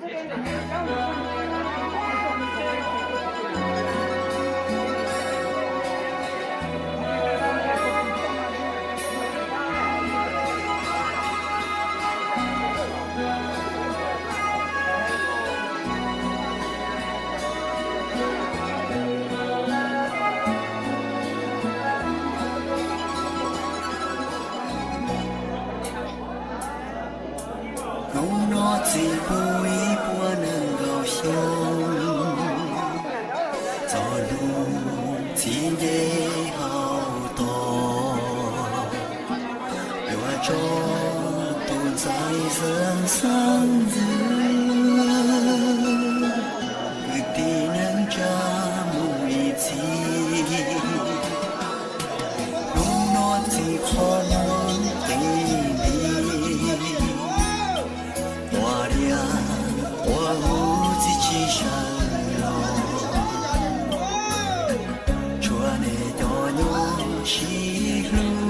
Hnub no txiv puv ib puas nees nkaum xyoo, txog hnub txiv nce hauv toj, yuav tso tus ntxhais xeeb xeeb ntxwv, kwv tij neej tsa mus ib txhis. Hnub no txiv qhov muag qis nti, ua diav ua huv txiv tsis sawv los, tsuas nej cov nyuj sib hlub.